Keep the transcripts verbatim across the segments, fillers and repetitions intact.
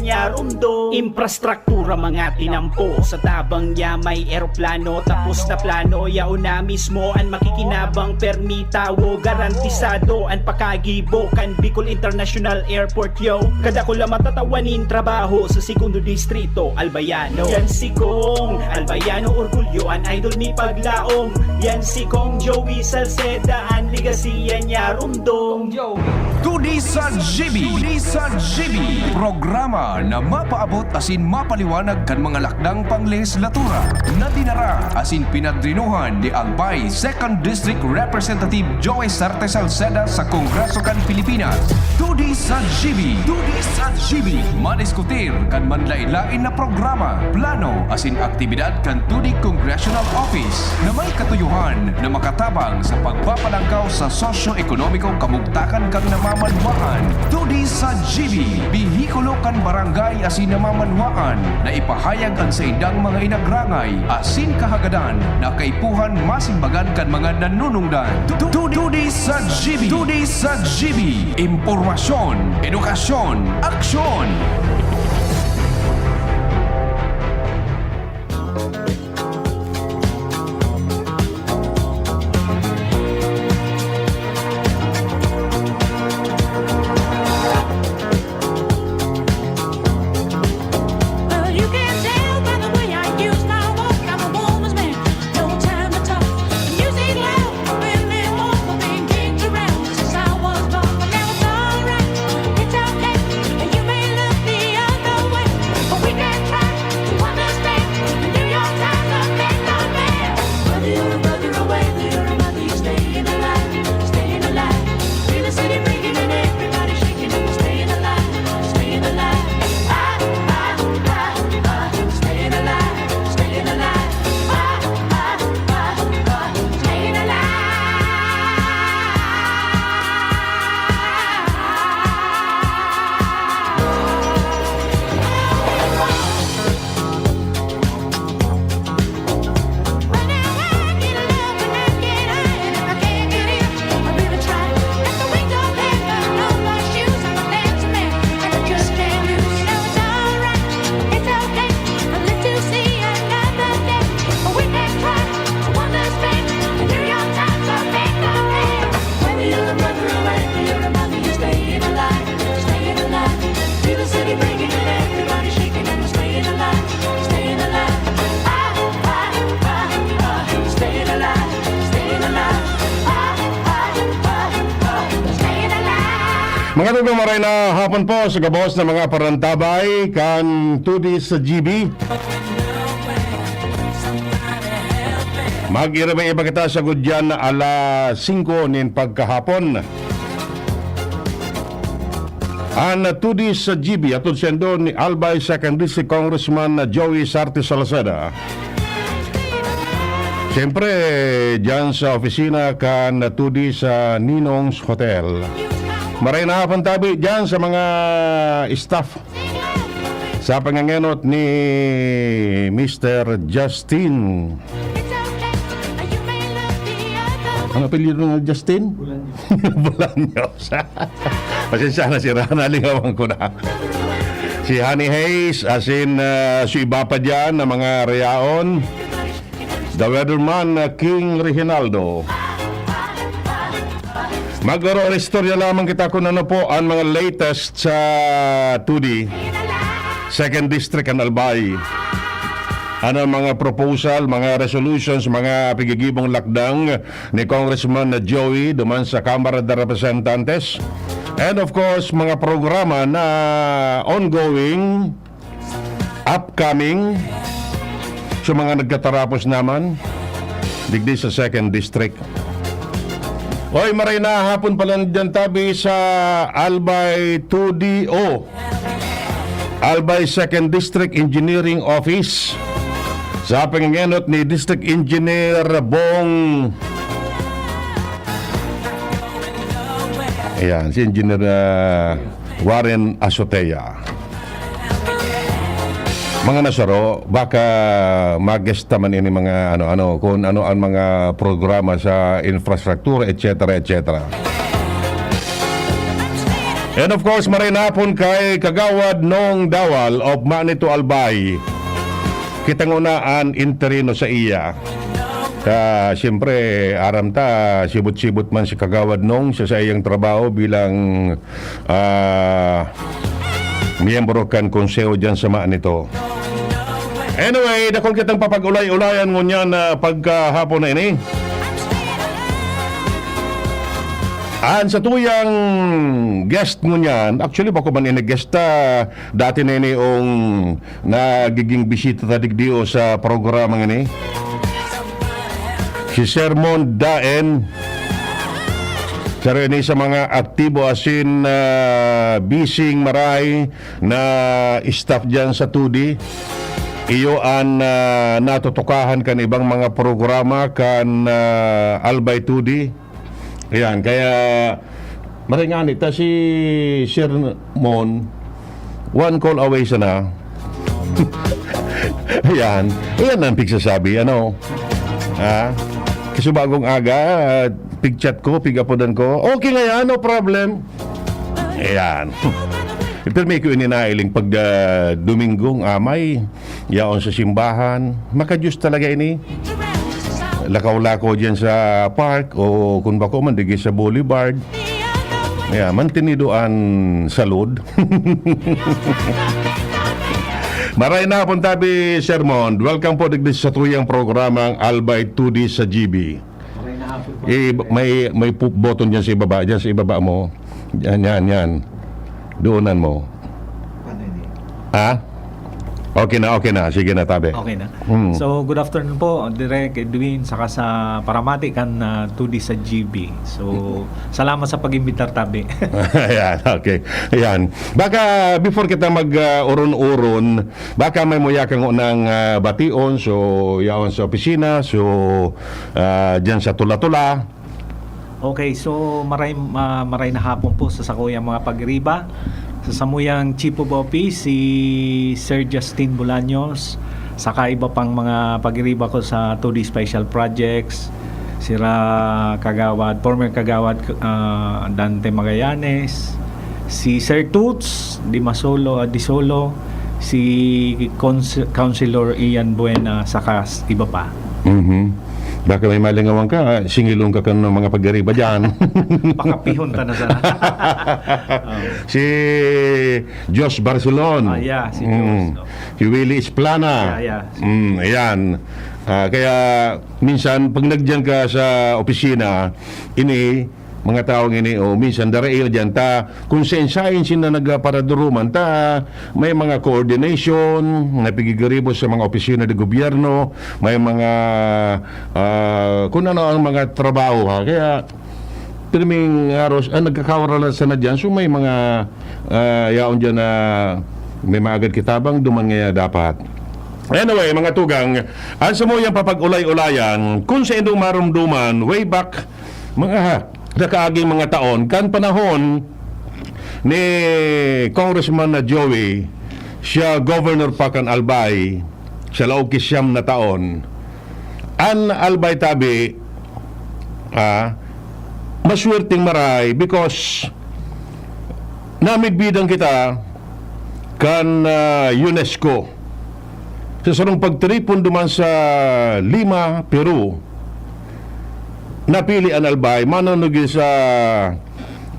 Yarumdo. Infrastruktura mga tinampo. Sa tabang niya may eroplano. Tapos na plano, yaon na mismo an makikinabang. Permi tawo, garantisado an pakagibo kan Bicol International Airport, yo. Kadakula matatawa nin trabaho sa segundo distrito, Albayano. Yan si Kong Albayano, orgulyo an idol ni Paglaom. Yan si Kong Joey Salceda, an legacy yan niya rumdom. Tudi sa G B. Tudi sa G B. Programa na mapaabot asin mapaliwanag kan mga lakdang panglehislatura na dinara asin pinadrinuhan ni Albay Second District Representative Joey Sarte Salceda sa Kongreso kan Pilipinas. Tudi sa G B. Tudi sa G B. Madiskutir kan manlain-lain na programa, plano asin aktibidad kan Tudi Congressional Office na may katuyohan na makatabang sa pagpapalangkaw sa sosyo-ekonomikong kamugtakan kan namamanwaan. Tudi sa G B, behikulo kan barangay asin namamanwaan na ipahayag an saindang mga inagrangay asin kahagadan na kaipuhan masimbagan kan mga nanunungdan. Tu-, tu-, Tudi sa G B, Tudi sa G B, impormasyon, edukasyon, aksyon. Mga tugong, maray na hapon po sa gabos na mga parantabay kan Tudi sa G B. Mag-irabay iba kita sa gudyan na alas singko nin pagkahapon. An Tudi sa G B, atod sendo ni Albay Second District Congressman Joey Sarte Salceda. Siyempre, dyan sa opisina kan Tudi sa Ninong's Hotel. Maray na hapon tabi dyan sa mga staff sa pangangenot ni Mister Justin. Ang apelyido na Justin? Bolaños. Pasensya na, sira na, lingawan ko na. Si Honey Hayes, asin, ah, si iba pa dyan na mga rayaon. The Weatherman, ah, King Reginaldo. Mag-oro-istorya lamang kita kung ano po ang mga latest sa Tudi, Second District and Albay. Ano ang mga proposal, mga resolutions, mga pigigibong lakdang ni Congressman Joey duman sa Kamara de Representantes? And of course, mga programa na ongoing, upcoming, sa mga nagtatarapos naman digdi sa Second District. Oy, maray na hapon pala dyan tabi sa Albay two D O. Albay Second District Engineering Office. Sa pangangenot ni District Engineer Bong, ayan, si Engineer, ah, Warren Azotea. Mga nasaro, baka mag-guest naman ini mga ano-ano, kung ano ang mga programa sa infrastruktura, et cetera, et cetera. And of course, maray na hapon kay Kagawad Nong Dawal of Manito Albay. Kita nguna an interino sa iya. Ka, siyempre, aram ta, sibot-sibot man si Kagawad Nong sa saiyang trabaho bilang, ah, miyembro kan konseho diyan sa Manito. Anyway, dakul kitang papag-ulay-ulayan ngunyan na pagkahapon na ini. An satuyang guest ngunyan, actually, bako man ini guest ta, dati na ini ong nagiging bisita ta digdi o sa programa ngani. Si Sermon Daen, siya rin sa mga aktibo asin, ah, bising maray na staff diyan sa two D. Iyo an, ah, natutukahan kan ibang mga programa kan, ah, Albay two D. Ayan, kaya maray ngani ta si Sir Mon, one call away sana. Ayan. Ayan ang pigsasabi, ano? Ha? Kasi bagong aga, pig-chat ko, pig-apodan ko. Okay nga yan, no problem. Ayan. Pero may ko ininailing pag, ah, Dominggo, amay, yaon sa simbahan. Maka-Diyos talaga ini. Lakaw-lakaw diyan sa park o kung bako man, digi sa boulevard. Ayan, mantinido an salud. Maray na hapon tabi, Sermon. Welcome po digdi sa tuyang programang Albay two D sa G B. Maray na hapon po. Eh, may, may pu-, button dyan sa ibaba. Dyan sa ibaba mo. Yan, yan, yan. Doonan mo. Paano ini? Ha? Okay na, okay na. Sige na, tabi. Okay na. Hmm. So, good afternoon po, Direk Edwin, saka sa paramati kan, ah, two D sa G B. So, salamat sa pag-imbitar, tabi. Ayan, okay. Ayan. Baka before kita mag, ah, uron-uron, baka may muya kang unang, ah, bation, so, yaon sa opisina, so, ah, dyan sa Tula-Tula. Okay, so maray, ah, maray na hapon po sa sakuyang mga pagiriba. Sa samuyang Chief of Office, si Sir Justin Bolaños, saka iba pang mga pagiriba ko sa two D Special Projects, sira Kagawad, former Kagawad, ah, Dante Magallanes, si Sir Toots Dimasolo, ah, Disolo, si Cons-, Councilor Ian Buena, saka s-, iba pa. Mhm. Baka may malingawan ka, singilon ka kan mga pagariba dyan. Pakapihon ta na sana. Oh. Si Josh Barcelon. Ah, yeah, si Mm. Josh, no? Si Willie Esplana. Yeah, yeah. Mm, ayan. Ah, kaya minsan, pag nagdiyan ka sa opisina, ini, mga taong ini, o minsan, dara iyo diyan, ta, kung sain-sain sila nagparaduruman, ta, may mga coordination, na pigigiribo sa mga opisina de gobyerno, may mga, ah, kung ano ang mga trabaho, ha. Kaya, pirming aros, ah, nagkakawaralan sana diyan. So, may mga, ah, yaon diyan na may maagad kitabang, duman ngaya dapat. Anyway, mga tugang, ang samuyang papag-ulay-ulayan, kung sa indong marumduman, way back, mga nakaaging mga taon, kan panahon ni Congressman na Joey, siya governor pa kan Albay, sa laog ki siyam na taon. An Albay tabi, ah, maswerteng maray because namidbidan kita kan, ah, UNESCO. Sa sarong pagtiripon duman sa Lima, Peru, napili an Albay, manunugin sa,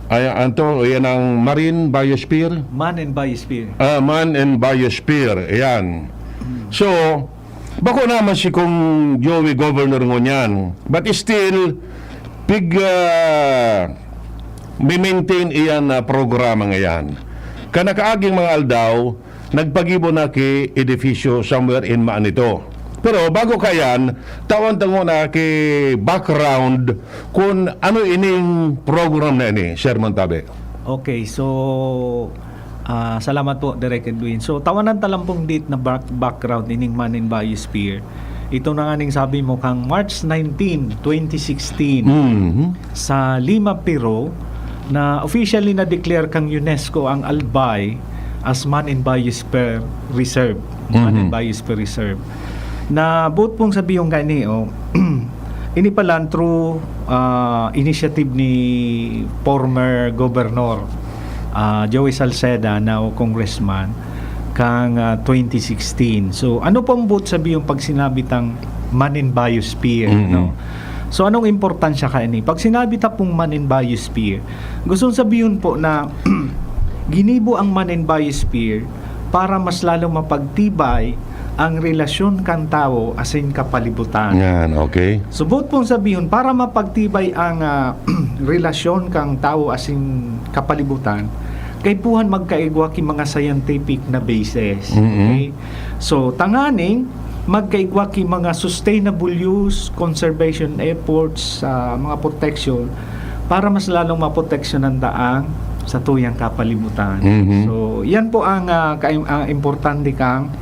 ay, anto, yan ang marine biosphere. Man and biosphere. Ah, man and biosphere, ayan. So, bako naman si Kong Joey governor ngunyan. But still, pig, ah, mi-maintain iyan na programa ngayan. Kanakaaging mga aldaw, nagpagibo na ki edifisyo somewhere in Manito. Pero bago kayan, tawan ta nguna ki background kun ano ining program na ini, Sir Montabe. Okay, so, ah, salamat po, Direk Edwin. So, tawanan ta lang pong dit na back-, background ining Man in Biosphere. Ito na nga ning sabi mo, kang March nineteen, twenty sixteen, Mhm. sa Lima, Peru, na officially na-declare kang UNESCO ang Albay as Man in Biosphere Reserve. Man in Mhm. Biosphere Reserve. Na buot pong sabi yung kani, oh, ini pala through, ah, initiative ni former governor ah, Joey Salceda, now congressman, kang, ah, twenty sixteen. So, ano pong buot sabihon pag sinabi tang man in biosphere, Mm-mm. no? So, anong importansya kaini? Pag sinabi ta pong man in biosphere, gustong sabihon po na ginibo ang man in biosphere para mas lalong mapagtibay ang relasyon kan tawo asin kapalibutan. Yan, okay. So, buot pong sabihon, para mapagtibay ang, ah, relasyon kan tawo asin kapalibutan, kaipuhan magkaigwa ki mga scientific na basis. Mm-mm. Okay? So, tanganing magkaigwa ki mga sustainable use, conservation efforts, ah, mga protection, para mas lalong maproteksyonan ta ang satuyang kapalibutan. Mhm. So, yan po ang, ah, kaim-, ang importante kang,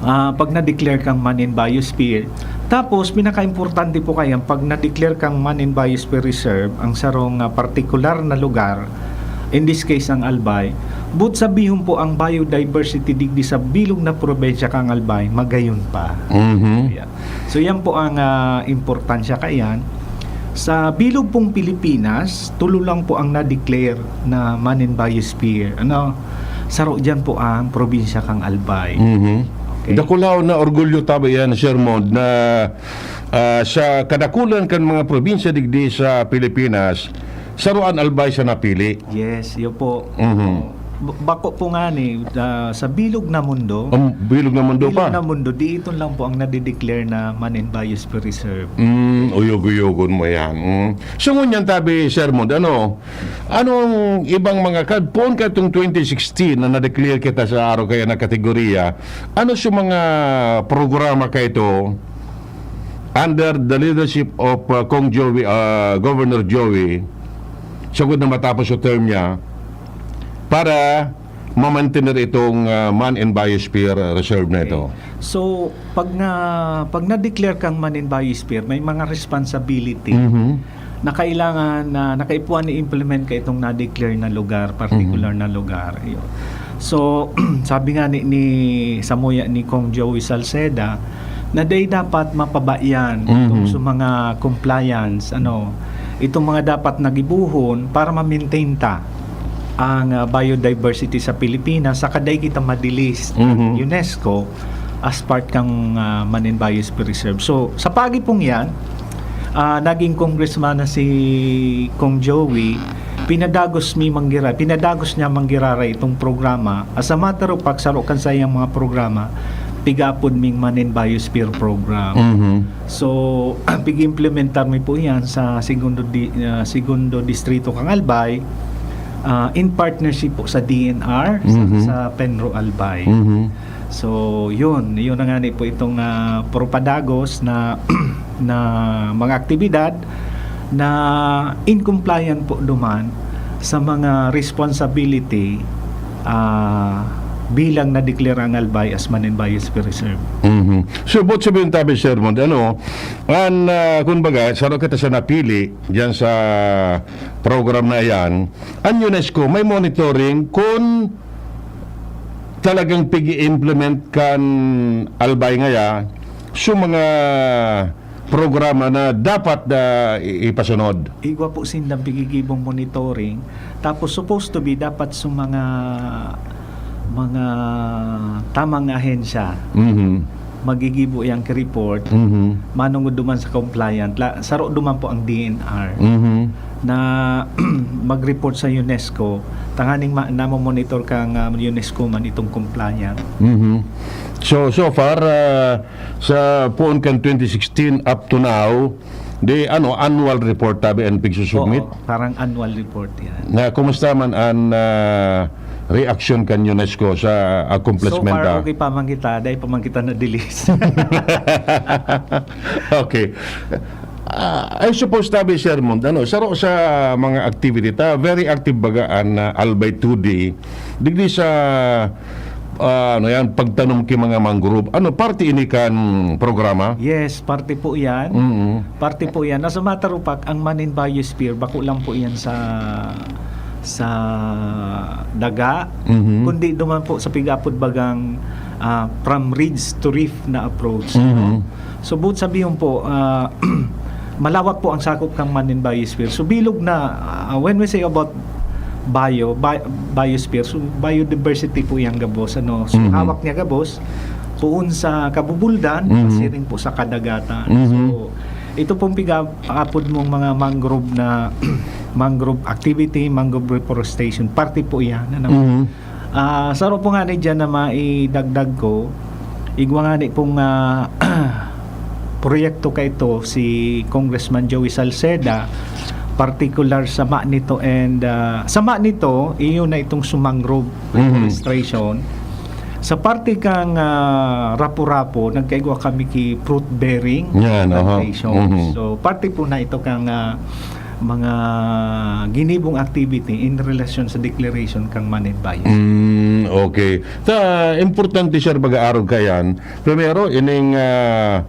ah, pag na-declare kang man in biosphere. Tapos, pinaka-importante po kaya, pag na-declare kang man in biosphere reserve, ang sarong, ah, partikular na lugar, in this case, ang Albay, buot sabihon po ang biodiversity digdi sa bilog na probinsya kang Albay, magayon pa. Mhm. Yeah. So, yan po ang, ah, importansya kaiyan. Sa bilog pong Pilipinas, tulo lang po ang na-declare na man in biosphere. Ano? Saro diyan po ang probinsya kang Albay. Mhm. Okay. Dakulaw na orgulyo tabi yan, Sir Mond, na, ah, sa kadakulan kan mga probinsya digdi sa Pilipinas, saro an Albay sa napili. Yes, yun po. Mhm. Oo. B-, bako po nga ni, ah, sa bilog na mundo, Ang bilog na mundo bilog pa. na mundo, di iton lang po ang nadideclare na man in biosphere reserve. Mm, uyog-uyogon mo yan. Mm. So, ngunyan tabi, Sir Mond, ano, anong ibang mga kad-, poon ka itong twenty sixteen na na-declare kita sa araw kaya na kategorya? Ano sa mga programa ka ito under the leadership of, uh, Kong Joey, uh, Governor Joey, sagod na matapos yung term niya, para ma-maintain itong, uh, man and biosphere reserve na ito? Okay. So, pag na, pag na-declare kang man and biosphere, may mga responsibility Mhm. na kailangan na, na kaipuhan i-implement ka itong na-declare na lugar, particular Mhm. na lugar. Ayun. So, sabi nga ni, ni samuya ni Kong Joey Salceda, na dai dapat mapabayan Mhm. itong sa mga compliance, ano, itong mga dapat na gibohon para ma-maintain ta ang, ah, biodiversity sa Pilipinas, saka dai kita ma-delist ng Mhm. UNESCO as part kang, ah, man and biosphere reserve. So, sa paagi pong yan, ah, naging congressman na si Kong Joey, pinadagos mi manggiraray, pinadagos niya manggiraray itong programa. As a matter of fact, saro kan saiyang mga programa, pigaapod ming man and biosphere program. Mhm. So, pig-implementar mi po yan sa segundo di-, ah, segundo distrito kang Albay, ah, in partnership po sa D N R, sa, Mhm. sa Penro Albay. Mhm. So, yun. Yun na nga ni po itong, ah, puro padagos na, na mga aktibidad na in compliant po duman sa mga responsibility, ah, bilang na-declare ang Albay as man and biosphere reserve. Mhm. So, buot sabihin tabi, Sir Mond, ano, an, ah, kumbaga, saro kita sa napili diyan sa program na iyan, an UNESCO may monitoring kun talagang pig-i-implement kan Albay ngaya so mga programa na dapat na i-, ipasunod. Igwa po sindang pigigibong monitoring, tapos supposed to be dapat sa mga, mga tamang ahensya Mhm. magigibo yang report, Mhm. manungod duman sa compliant, la-, saro duman po ang D N R Mhm. na mag-report sa UNESCO, tanganing ma-, namomonitor kang, ah, UNESCO man itong compliant. Mhm. So, so far, ah, sa poon kan twenty sixteen up to now, di, ano, annual report tabi an pigsusubmit? Oo, parang annual report yan. Na, kumusta man an, ah, reaksyon kan UNESCO sa accomplishment, So far, ah? okay pa man kita, dahil pa man kita na-delist. Okay. Ah, I suppose tabi, Sir Mond, ano, saro sa mga activity ta, very active baga an, ah, Albay Today. Digdi sa, ah, ano yan, pagtanom ki mga mangrove. Ano, parte ini kan programa? Yes, parte po yan. Mm. Parte po yan. As a matter of fact, ang man in biosphere, bako lang po yan sa, sa daga, Mhm. kundi duman po sa pig-apod bagang, ah, from ridge to reef na approach, no? Mhm. So, buot sabihon po, ah, malawak po ang sakop kan man in biosphere. So, bilog na, ah, when we say about bio, bi-, biosphere. So, biodiversity po yan gabos. Ano? So, Mhm. hawak niya gabos, puon sa kabubuldan, Mhm. pasiring po sa kadagatan. Mhm. So, ito pong piga-, apod mong mga mangrove na mangrove activity, mangrove reforestation, parte po yan. Ano? Mhm. Ah, saro po nga ni dyan na maidagdag ko, igwa nga ni pong, ah, proyekto ka ito si Congressman Joey Salceda, particular sa Manito and, ah, sa Manito, iyo na itong sumangrove Mhm. Registration. Sa parte kang, ah, Rapu-Rapu, nagkaigwa kami ki fruit bearing Yan, aha. plantations. Mhm. So, parte po na ito kang, ah, mga ginibong activity in relasyon sa declaration kang Manibay. Mm, okay. Ta, importante, sir, pag-aarog ka yan. Primero, ining, ah,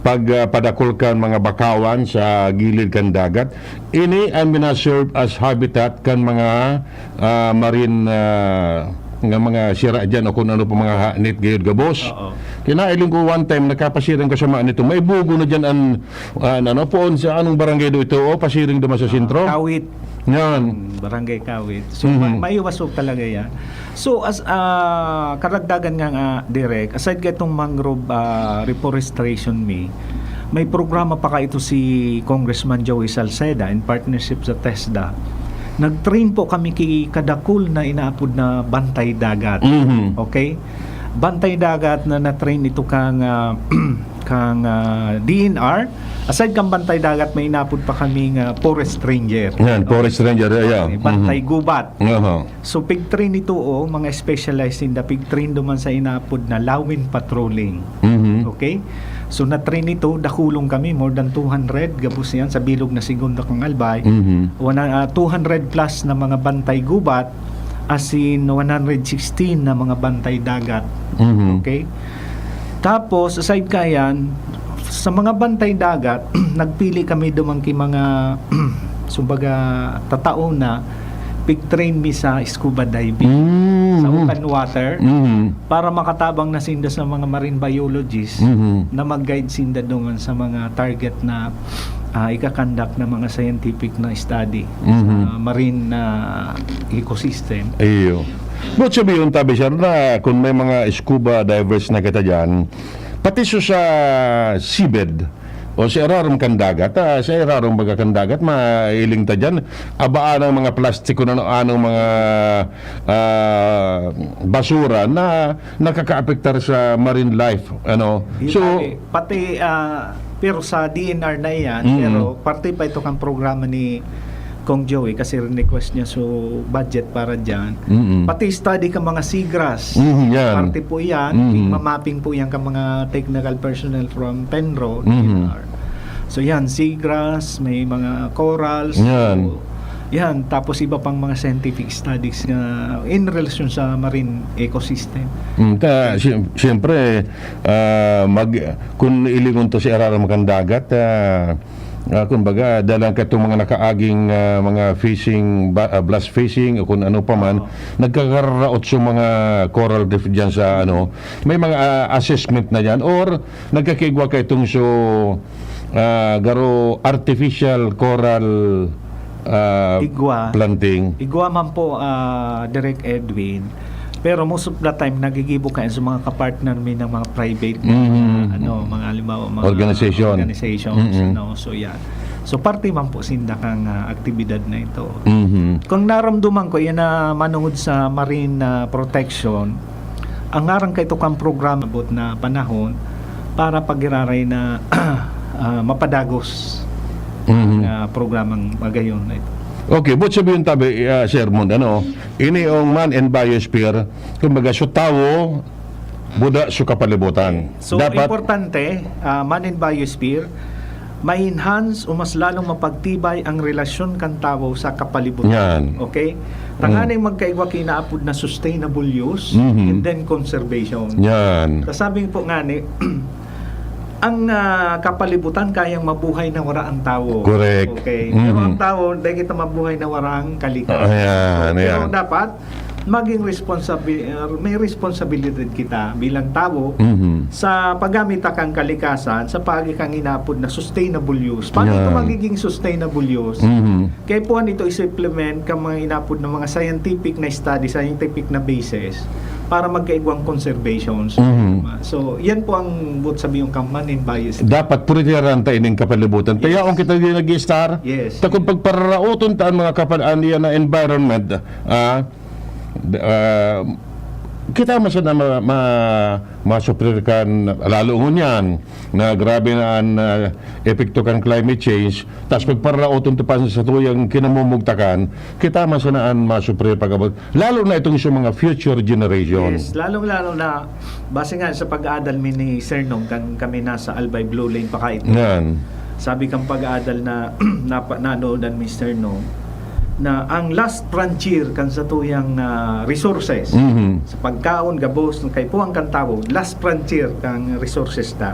pag, ah, padakul kan mga bakawan sa gilid kan dagat, ini ang minaserve as habitat kan mga, ah, marine, ah, nga mga sira dyan o kung ano pa mga hanit gayod gabos. Oo. Kinailing ko one time, nakapasiring ko sa Manito, may bugo na dyan ang, ah, ano, poon sa anong barangay do ito, o pasiring duman sa sentro? Kawit. Yan. Mm, Barangay Kawit. So, Mhm. ma- maiwas po talaga yan. So, as, ah, karagdagan nga, nga, Direk, aside ka itong mangrove, ah, reforestation me, may programa pa ka ito si Congressman Joey Salceda in partnership sa TESDA. Nag-train po kami ki kadakul na inaapod na bantay dagat. Mhm. Okay? Bantay dagat na na-train ito kang, ah, kang, ah, D N R. Aside kang bantay dagat, may inapod pa kami nga forest ranger. Yan, forest ranger, yeah. Okay, bantay Mhm. gubat. Aha. So, pig-train ito, oh, mga specialized in the pig-train duman sa inapod na lawin patrolling. Mhm. Okay? So, na-train ito, dakulong kami, more than two hundred, gabos yan, sa bilog na segundo kang Albay. Mhm. Wana-, ah, two hundred plus na mga bantay gubat, as in one hundred sixteen na mga bantay dagat. Mhm. Okay? Tapos, aside kayan, sa mga bantay dagat, nagpili kami duman ki mga, sumbaga, tatao na, pig-train mi sa scuba diving. Mm. Sa open water, Mhm. para makatabang na sinda sa mga marine biologists Mhm. na mag-guide sinda duman sa mga target na, ah, ikakandak na mga scientific na study Mhm. sa marine na ecosystem. Iyo. But sabihin tabi, sir, na kung may mga scuba divers na kita dyan, pati so sa seabed o sa irarom kan dagat, ah, sa irarom baga kan dagat, mailing ta dyan, abaan ang mga plastiko na ano, anong mga, ah, basura na nakakaapektar sa marine life, ano. Di So, bale, pati, ah, pero sa D N R na iyan, Mm. pero parte pa ito kang programa ni Kong Joey kasi request niya so budget para dyan. Mm. Pati study ka mga seagrass. Mm, yan. Parte po iyan. Mm. Mamapping po iyan ka mga technical personnel from PENRO, Mm. D N R. So yan, seagrass, may mga corals. Yan. So, yan, tapos iba pang mga scientific studies nga in relasyon sa marine ecosystem. Mm, ta, si-, siyempre, ah, mag, kung ilingon to si araram kan dagat, ah, ah, kumbaga, dalang katong mga nakaaging, ah, mga fishing, ba-, ah, blast fishing, o kung ano pa man, Oo. nagkakararaot yung mga coral reef dyan sa, ano, may mga, ah, assessment na yan, or nagkakigwa ka itong so, ah, garo artificial coral, ah, Igwa. planting. Igwa man po, ah, Direk Edwin. Pero most of the time, nagigibo kayo sa mga kapartner mi ng mga private, Mm. ano, mga halimbawa, mga Organization. organizations, Mm-mm. ano. So, yan. So, parte man po sinda kang, ah, aktibidad na ito. Mhm. Kung naramdaman ko, yan na manungod sa marine, ah, protection, ang ngarang kaito kang programa abot na panahon para pagiraray na, ah, mapadagos Mhm. ang, ah, programang magayon na ito. Okay, but sabihin tabi, ah, Sir Mon, ano, ini ang man and biosphere, kumbaga, so tawo, buda so kapalibutan. So, Dapat importante, ah, man and biosphere, ma-enhance o mas lalong mapagtibay ang relasyon kan tawo sa kapalibutan. Yan. Okay? Tanganing magkaigwa kinaapod na sustainable use Mhm. and then conservation. Yan. Kasabi po nga ni, ang, ah, kapalibutan kayang mabuhay na wala ang tawo. Correct. Okay. Pero Mhm. ang tawo, dahil kita mabuhay na wala ang kalikasan. Ayan, So, pero ayan. dapat, maging responsabi-, uh, may responsibilidad kita bilang tawo Mhm. sa paggamit ta kan kalikasan sa paagi kan inaapod na sustainable use. Paano ito Yan. magiging sustainable use? Mhm. Kaya po ito i-supplement kan mga inaapod na mga scientific na study, scientific na basis para magkaigwang conservation. Mhm. So, yan po ang buot sabi yung kaman and bias. Dapat protehiran ta ining kapalibutan. Kaya Yes. kung kita di nag-star, Yes. ta kung pagpararaoton ta ang mga kapal-an niya na environment, ah, d- ah, kita man sana ma, ma, masuprir kan lalo ngunyan na grabe na an ah, epekto kan climate change, tas pagpararaoton ta pa sa tuyang kinamumugtakan, kita man sana an masuprir pag-abot. Lalo na itong sa mga future generation. Yes, lalong-lalo na, base nga sa pag-aadal mi ni Sir Nong, kan kami nasa Albay Blue Lane pa kaito. Yan. Sabi kang pag-aadal na napa, nanood ang Mister Nong, na ang last frontier kan satuyang ah, resources, Mhm. sa pagkaon, gabos, ng kaipuhan kan tawo, last frontier kan resources ta,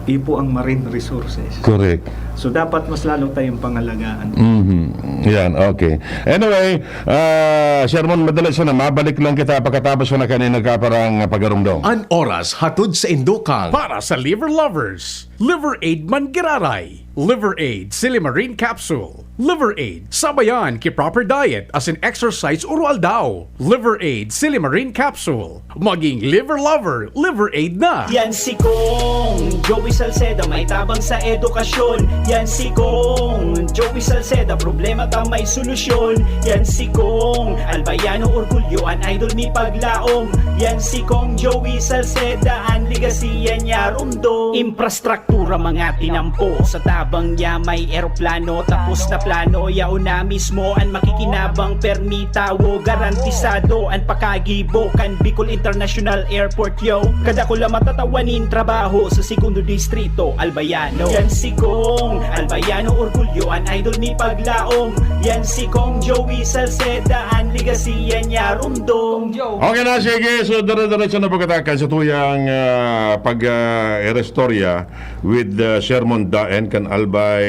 iyo po ang marine resources. Correct. So, dapat mas lalo tayong pangalagaan. Mhm. Yan, okay. Anyway, ah, Sherman, madali sana. Mabalik lang kita pagkatapos ko na kanina kaparang pagarumdom. An oras hatod sa indukang para sa liver lovers. Liver Aid man giraray. Liver Aid Silimarin Capsule. Liver Aid, sabayan ki proper diet asin exercise oro aldaw. Liver Aid Silimarin Capsule. Maging liver lover, Liver Aid na! Yan si Kong Joey Salceda, may tabang sa edukasyon. Yan si Kong Joey Salceda, problema ta may solusyon. Yan si Kong Albayano Orgulyo, an idol mi paglaom. Yan si Kong Joey Salceda, an ligasiya niya rumdom. Infrastruktura mga tinampo, sa tabang niya may eroplano. Tapos na plano, yaon na mismo an makikinabang. Permi tawo, garantisado an pakagibo kan Bicol International Airport, yo. Kadakula matatawa nin trabaho sa segundo distrito, Albayano. Yan si Kong Albayano Orgulyo, an idol mi paglaom. Yan si Kong Joey Salceda, an ligasiya niya rumdom. Okay na, sige. So, dire-diretso na pagkatakan sa tuyang ah, pag ah, erestorya with ah, Sherman Daen kan Albay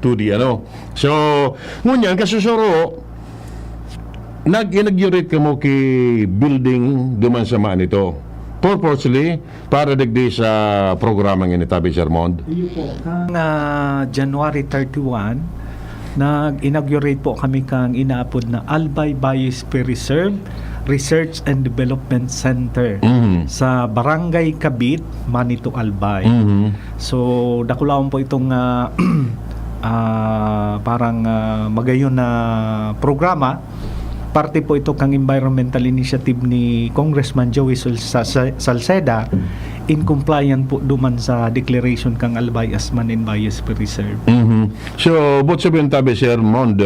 two D, ano. So, ngunyan, kasusuro, nag-inaugurate kamo ki building duman sa Manito. Purposely, para digdi sa programang ini, tabi, Sherman. Iyo po. Kang ah, January thirty-one, nag-inaugurate po kami kang inaapod na Albay Biosphere Reserve Research and Development Center Mhm. sa Barangay Kabit, Manito, Albay. Mhm. So, dakulaon po itong ah, ah, parang ah, magayon na programa. Parte po ito kang environmental initiative ni Congressman Joey Sul- Sa- Sa- Salceda in compliant po duman sa declaration kang Albay as Man and Biosphere Reserve. Mhm. So, buot sabihin, tabi, Sherman,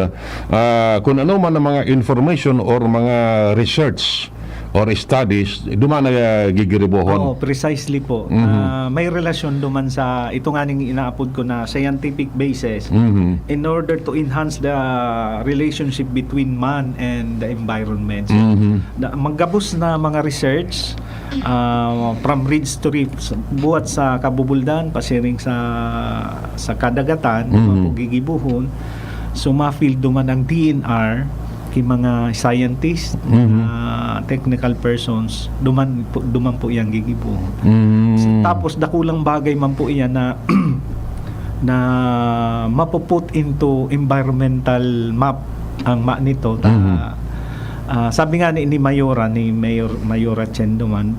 ah, kung ano man ang mga information or mga research or studies, duman na ah, gigiribohon. Oo, precisely po. Mhm. Ah, may relasyon duman sa ito nga ning inaapod ko na scientific basis Mhm. in order to enhance the relationship between man and the environment. So, Mhm. na, maggabos na mga research ah, from ridge to reef, sa- buhat sa kabubuldan, pasiring sa sa kadagatan, Mhm. mga gigibohon. So, ma-field duman ang D N R ki mga scientist, Mhm. ah, technical persons, duman po, duman po yang gigibohon. Mm. So, tapos, dakulang bagay man po iyan na na mapuput into environmental map ang Manito. Ta, Mhm. ah, sabi nga ni, ni Mayora, ni Mayor, Mayora Chen duman,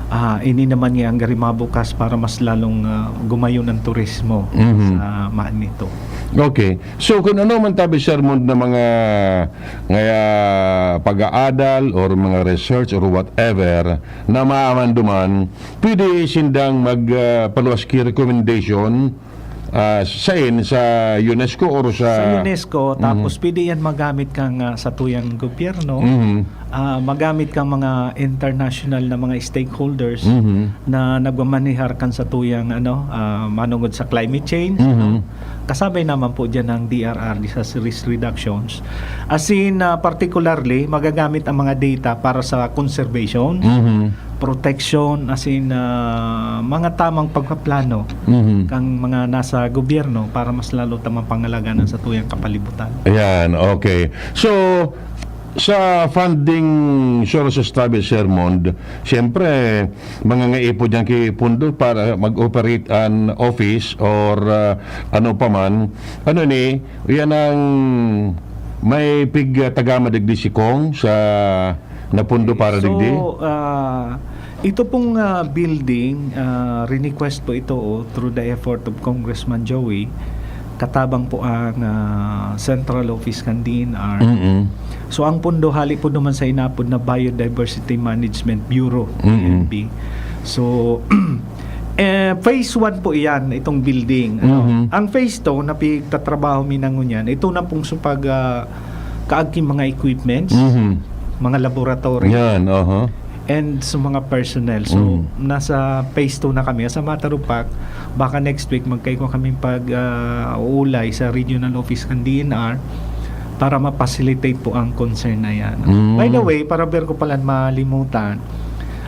ah, ini naman nga ang gari mabukas para mas lalong ah, gumayon ang turismo Mhm. sa Manito. Okay. So, kung ano man, tabi, Sherman, na mga ngaya pag-aadal or mga research or whatever na maaman duman, pwede sindang mag ah, paluwas ki recommendation ah, sain, sa UNESCO or sa Sa UNESCO, Mhm. tapos pwede yan magamit kang ah, sa tuyang gobyerno. Mhm. Ah, magamit kang mga international na mga stakeholders Mhm. na nagmamanehar kan sa tuyang ano, ah, manungod sa climate change. Mhm. Kasabay naman po dyan ang D R R, disaster risk reductions. As in, ah, particularly, magagamit ang mga data para sa conservation, Mhm. protection, as in, ah, mga tamang pagpaplano Mhm. kang mga nasa gobyerno para mas lalo ta mapangalagaan sa tuyang kapalibutan. Ayan, okay. So, Sa funding sources tabi, Sir Mond, siyempre, mangangaipod yan ki pundo para mag-operate an office or, ah, ano pa man. Ano ni, yan ang may pig-, ah, tagama digdi si Kong sa napundo para digdi? So, ah, ito pong, ah, building, ah, request po ito, oh, through the effort of Congressman Joey. Katabang po ang, ah, central office kan D N R. Mm. So, ang pundo hali po naman sa inapod na Biodiversity Management Bureau, Mm. B M B. So, eh, phase one po iyan, itong building. Ano? Mhm. Ang phase two na pigtatrabaho mi na ngunyan, ito na pong supag, ah, kaagking mga equipments, Mhm. mga laboratory. Yan, aha. And sa mga personnel. So, Mm. nasa phase two na kami. As a matter of fact, baka next week magkaigwa kaming pag, ah, uulay sa regional office kan D N R para ma-facilitate po ang concern na yan. Mm. By the way, para ber ko palan malimutan,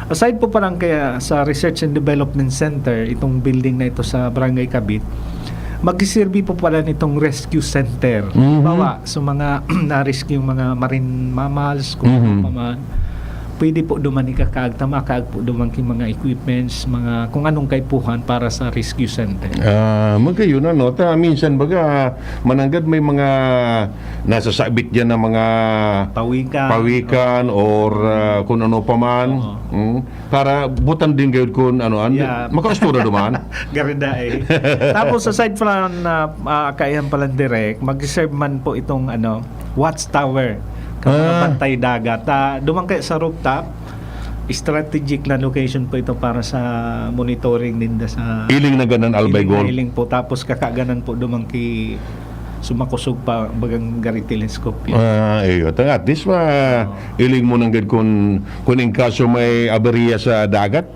aside po palan kaya sa Research and Development Center, itong building na ito sa Barangay Kabit, magsiserbi po palan itong rescue center. Mhm. Halimbawa, sa mga na-rescue, mga marine mammals, kung Mhm. ano pa man, pwede po duman ikakaag ta, makaag po duman ki mga equipments, mga kung anong kaipuhan para sa rescue center. Ah, magayon, ano? Ta, minsan baga, mananggad may mga nasasabit diyan na mga Pawikan. pawikan or, ah, kung ano pa man. Oo. Mm. Para butan din gayud kun ano, an-, Yeah. makaustura duman. Garida eh. Tapos aside from, ah, ah, kaiyan palan direct, mag-serve man po itong ano, watchtower. Kaya mga Ah. bantay dagat. Ah, duman kaya sa rooftop, strategic na location po ito para sa monitoring ninda sa Iling na ganan, Albay Iling na Gold. iling po. Tapos kakaganan po duman ki sumakusog pa, bagang gari teleskopyo. Ah, iyo. At least, ma-, Oo. iling mo nanggad kun, kun in kaso may aberya sa dagat,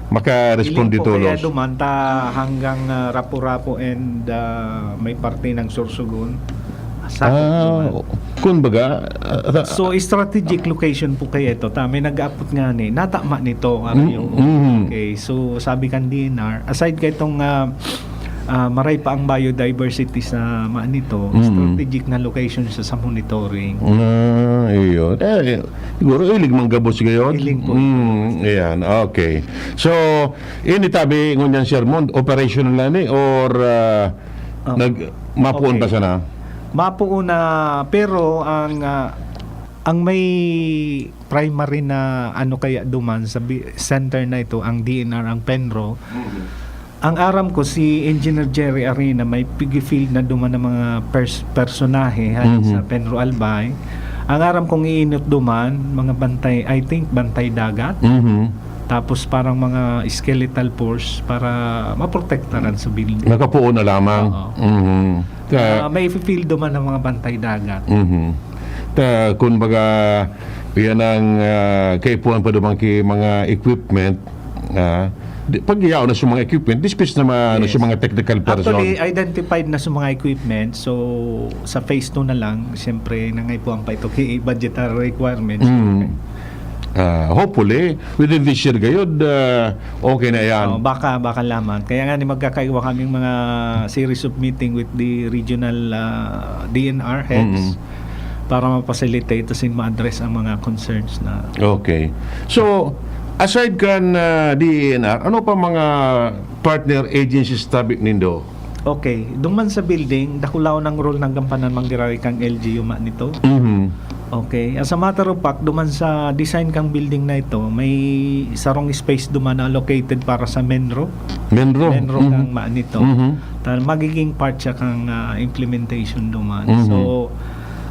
makaresponde Iling po kaya tulos. duman ta hanggang, ah, Rapu-Rapu and, ah, may parte ng Sorsogon. Sakop Ah, duman. kun baga, ah, So, strategic location po kaya ito. Ta, may nag-aapot nga ni, natama nito, ano Mm, yung, mm. okay. So, sabi kan D N R, aside kay itong, ah, ah, maray pa ang biodiversity sa Manito, Mm. strategic na location siya sa monitoring. Ah, iyo. Eh, siguro ilig manggabos ngayon. Iling po. Mm, ayan. Okay. So, ini tabi ngunyan, Sir Mond, operational na ni or, ah, Oh. nag-, mapuon pa Okay. sana? Mapuon na, pero ang, ah, ang may primary na ano kaya duman sa bi-, center na ito, ang D N R, ang PENRO. Mhm. Ang aram ko, si Engineer Jerry Arena, may pigi-field na duman ng mga pers-, personahe hali Mhm. sa PENRO Albay. Ang aram kong iinot duman, mga bantay, I think, bantay dagat. Mhm. Tapos parang mga skeletal force para maprotektaran sa building. Nakapuon na lamang. Oo. Mhm. Ka- Ah, may field duman ng mga bantay dagat. Mhm. Ta, kumbaga, yan ang, ah, kaipuhan pa duman ki mga equipment, ah, di, pag iyaon na sa mga equipment, dispatch na ma-, ano, Yes. sa mga technical person. Actually, identified na sa mga equipment. So, sa phase two na lang, siyempre, nangaipuhan pa ito ki budgetary requirements. Mm. Ah, hopefully, within this year gayod, ah, okay na yan. Oo, baka, baka lamang. Kaya nga ni magkakaiwa kaming mga series of meeting with the regional, ah, D N R heads Mm. para ma-facilitate as in ma-address ang mga concerns na Okay. So, aside kan, ah, D N R, ano pa mga partner agencies tabi nindo? Okay. Duman sa building, dakulaon ang role na gampanan manggiraray kang L G U Manito. Mhm. Okay. As a matter of fact, duman sa design kang building na ito, may sarong space duman na allocated para sa MENRO. MENRO. MENRO Mhm. kang Manito. Mhm. Ta-, magiging part siya kang, ah, implementation duman. Mhm. So,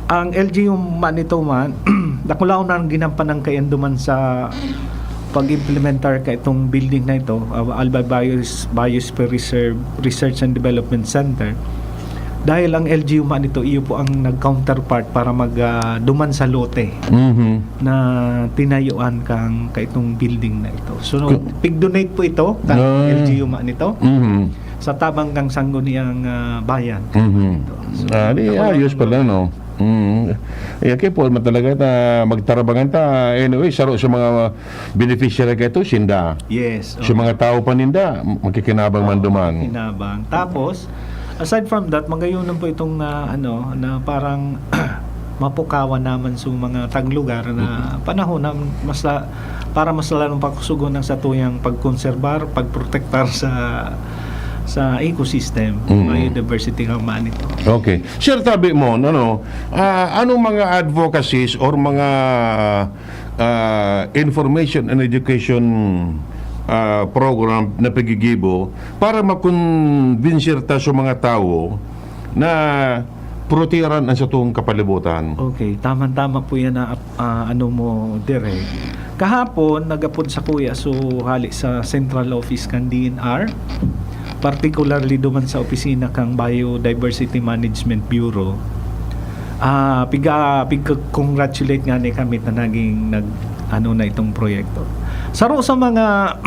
ang L G U Manito man, dakulaon na ang ginampanan kaiyan duman sa pag-implementar ka itong building na ito, uh, Albay Bios-, Biosphere Reserve, Research and Development Center. Dahil ang L G U Manito, iyo po ang nag-counterpart para mag, ah, duman sa lote Mhm. na tinayuan kang kaitong building na ito. So, Ku- pig-donate po ito kang Ah. L G U Manito Mhm. sa tabang kang sangguniang, ah, bayan. Mhm. So, Ah, di ako lang ayos ang pala, no? Mm. Yan kay Paul, talaga na magtarabangan ta. Anyway, saro sa mga beneficiary ka ito, sinda. Yes, Sa oo. mga tao pa ninda, makikinabang man Oo, duman. kinabang. Tapos, aside from that, magayon po itong, ah, ano, na parang mapukawan naman sa mga taglugar na panahon na mas la-, para mas lalong pakusugon ang satuyang pagkonserbar, pagprotektar sa, sa ecosystem, Mm. biodiversity nga man ito. Okay. Sir, tabi mo, ano, ah, anong mga advocacies or mga, ah, information and education, ah, program na pigigibo para makonbinsir ta sa mga tawo na protehiran ang satong kapalibutan? Okay, tamang-tama po yan na, ah, ano mo, Direk. Kahapon, nagapod sa kuya, so, hali sa central office kan D N R, particularly duman sa opisina kang Biodiversity Management Bureau, ah, piga-, piga-congratulate nga ni kami na naging nag-, ano na itong proyekto. Saro sa mga,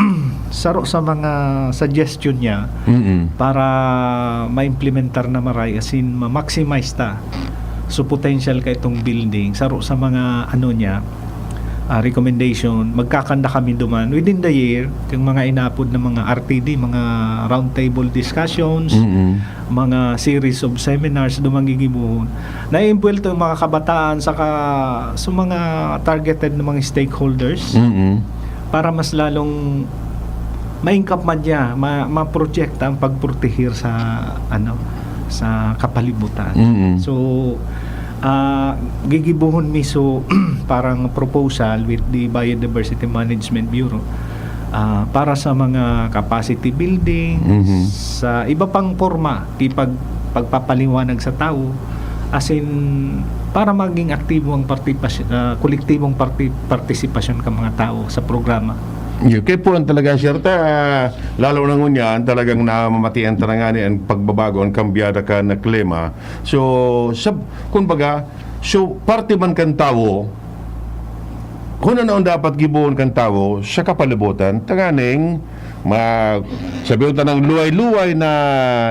saro sa mga suggestion niya Mm. para ma-implementar na maray, as in, ma-maximize ta. So, potential ka itong building. Saro sa mga, ano niya, ah, recommendation, magkakanda kami duman within the year, yung mga inapod na mga R T D, mga roundtable discussions, Mm. mga series of seminars, duman gigibohon. Naiimbwelto yung mga kabataan saka sa mga targeted na mga stakeholders Mm. para mas lalong maingkap man niya, ma-, maproyekta ang pagproteher sa, ano, sa kapalibutan. Mm. So, ah, gigibohon mi so parang proposal with the Biodiversity Management Bureau, ah, para sa mga capacity building, Mhm. sa iba pang porma, kipag-, pagpapaliwanag sa tao, as in, para maging aktibo ang partipas-, ah, kolektibong parti-, partisipasyon ka mga tao sa programa. Yun, kaya po ang talaga, sir, ta-, lalo na ngunyan, talagang namamatian ta na nga ni ang pagbabago, ang kambyada kan klima. So, sab-, kumbaga, so, parte man kan tawo, kung ano ang dapat gibohon kan tawo sa kapalibutan, tanganing ma-, sabihin ta ng luway-luway na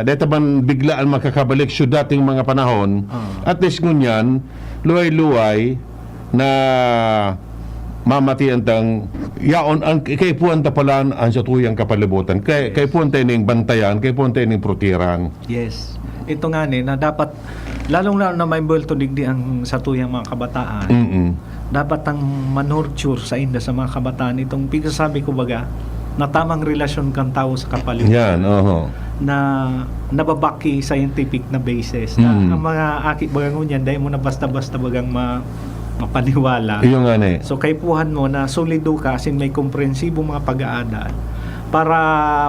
deta man biglaan makakabalik sa dating mga panahon, Ah. at least ngunyan, luway-luway na mamatian tang yaon ang kaipuhan ta pala ang satuyang kapalibutan. Kay, Yes. kaipuhan ta ining bantayan, kaipuhan ta ining protehiran. Yes. Ito nga ni, na dapat, lalong-lalo na maimbwelto digdi ang satuyang mga kabataan. Mm-mm. Dapat ang manurture sa inda sa mga kabataan itong pigsasabi ko baga, na tamang relasyon kang tao sa kapalibutan. Yan, oho. Na nababaki scientific na basis. Na Mm. ang mga aki baga ngunyan, dahil mo na basta-basta bagang ma-, mapaniwala. Iyo nga ni. So, kaipuhan mo na solido ka, as in may komprehensibong mga pag-aadal. Para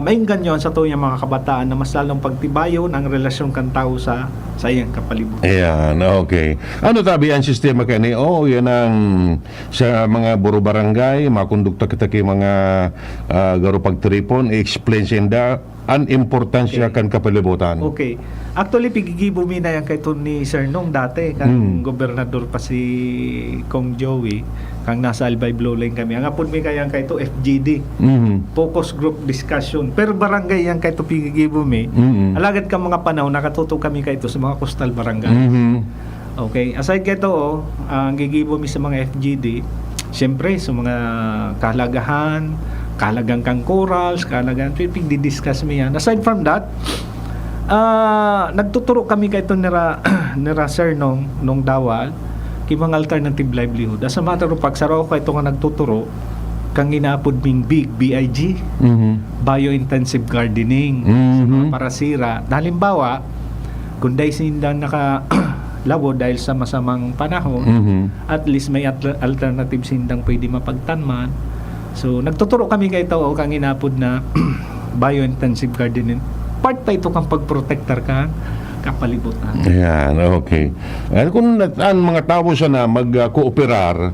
maengganyo ang satuyang mga kabataan na mas lalong pagtibayon ang relasyon kan tao sa, sa iyang kapalibutan. Ayan, okay. Ano tabi ang sistema kani? Oo, yan ang sa mga buro barangay, makondukta kita kay mga, ah, garo pagtiripon, i-explain sa inda ang importansya Okay. kan kapalibutan. Okay. Actually, pigigibo mi na yan kay Tony Sir nung dati, kan Hmm. gobernador pa si Kong Joey, kang nasa Albay Blue Line kami. Ang apod mi kaya kay ito, F G D. Mhm. Focus group discussion. Per barangay yan kay ito pigigibo mi. Mhm. Alagad ka mga panahon, nakatuto kami kay ito sa mga coastal barangay. Mhm. Okay. Aside kay ito, oh, ang gigibo mi sa mga F G D, siyempre, sa mga kahalagahan, kahalagan kang corals, kahalagahan, pigdi-discuss mi yan. Aside from that, ah, nagtuturo kami kay ito nira, nira Sir nung, nung Dawal, ki mga alternative livelihood. As a matter of fact, saro ako ito nga nagtuturo, kang inaapod ming big, B I G, Mhm. biointensive gardening, sa mga Mhm. parasira. Na halimbawa, kung dahil sindang naka-, labo dahil sa masamang panahon, Mhm. at least may atl-, alternative sindang pwede mapagtanman. So, nagtuturo kami kay tao kang inapod na biointensive gardening. Part pa ito kang pagprotektar ka kapalibutan. Ayan, okay. At kung nat-, ang mga tao sana mag, ah, kooperar,